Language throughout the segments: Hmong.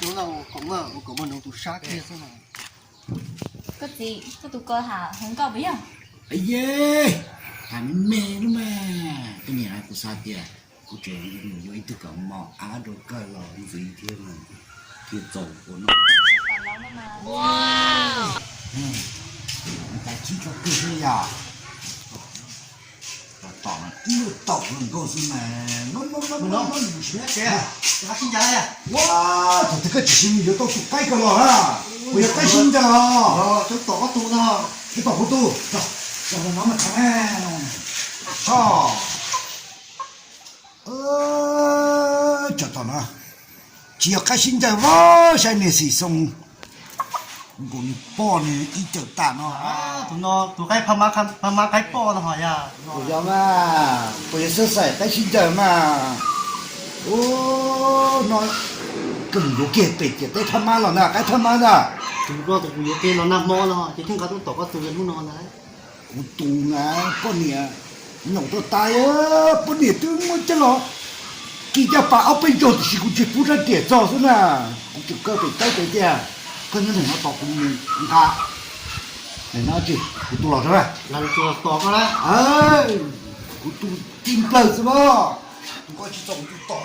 Ua kom muaj noog tus sab kiag xwb. Koj txiv, koj tus ko tham hluas nkauj puas yog? Ye, tham me me li mas. Koj niam, kuv xav tias kuv tseem yuav ib tug kaus mom av rau koj los ntxiv thiab mas thiaj txaus ua no. Cas chib tso kawg xwb yom. Tom tom ib lub tom hluas nkauj xwb mas. Ua, thaum twg koj tsis siv yuav tau tus qaib ko los na. Kuv yog qaib sib ncaws os. Tom kuv tus, tom kuv tus. Tso, tso tom no. Tsis yog qaib sib ncaws os, saib niag Xim Xoo nkaus nws poj niag ib cawm tam no. Tus no tus qaib phab mab qaib poj no ho yog. Puas yog mas, puas yog xwb xaim qaib sib ncaws mas. Ub, no koj mus yuav kiag pem ciam teb thab mab los na, qaib thab mab ntag. Tus no tus kuv yuav kiag los nag hmo no ces thiaj nqa tuaj tom koj tus yog hnub no ntag. Kuv tus na, poj niam nyaum tau tas, poj niam twb muab coj los kis caj pas ob peb zaug tiam sis kuv tsis pub rab riam txog xwb na. Kuv tseem kaw pem tawb pem tias koj nyob ntawm no tos kuv mus nqa. Ntawm no ces kuv tus los rau, kuv tus tib nplawg xwb mas. Tus ko tsis txaus kuv tus tom.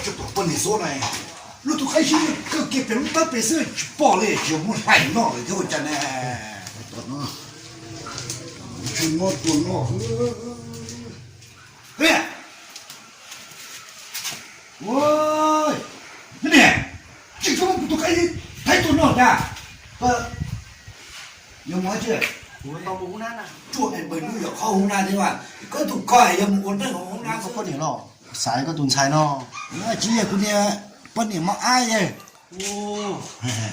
Tsis pom poj niam xwb na, lub tus qaib sib kawg kiag pem lub tawb pem xwb tsis pom li, tsis muab hlais noj lawm thiab ua cas ne. Tsis muab tua noj. Niam, tsis muab kuv tus qaib thaij tua noj ntag. Yog mus tsis, tsuag es npawg hnub yog qhov hauv na thiab mas koj tus ko yog mus ua neej hauv na. Koj poj niam los xav koj tus ntxhais no. Tsis yog kuv niam, poj niam mos ab ye.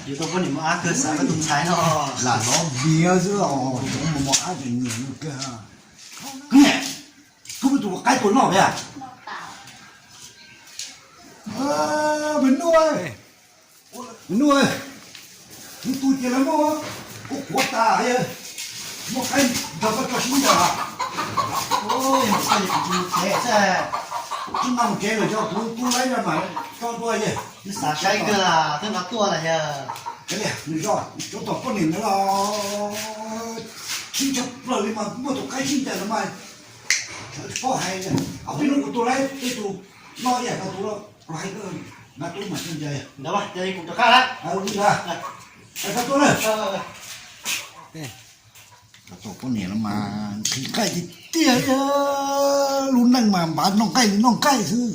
Yus tau poj niam mos ab kawg xav koj tus ntxhais no. Lam lov viv xwb os, mus mos ab tseem nyiam yus kawg. Koj muab tus qaib tua noj thiab? Me nus, me nus, kuv tus ces lawv muab kuv quav tas, muab qaib nrog koj tso sib ncaws. Tsis no mus tsev lawm, kuv tu laib no mas tso ntua. Xav saib kawg, twb nqa tuaj lawm yog. Nws zog, tsuav tom poj niam ntawd los sib tshaj plaws li mas muaj tus qaib sib ncaws no mas. Sawv tsis paub hais, ob peb hnub kuv tus laib tej tus no ib yam nkaus tus los hais, nqa tub mas sib ncaws. Ntawd ces kuv rov qab lawm. Tau tuaj na. Tom poj niam no mas nqhis nqaij tiag tiag, lub neej mas npav noj nqaij li noj nqaij xwb.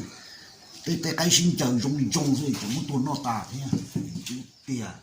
Tej tej qaib sib ncaws zoo li zoo xwb tseem muab tua noj tas thiab. Tiag.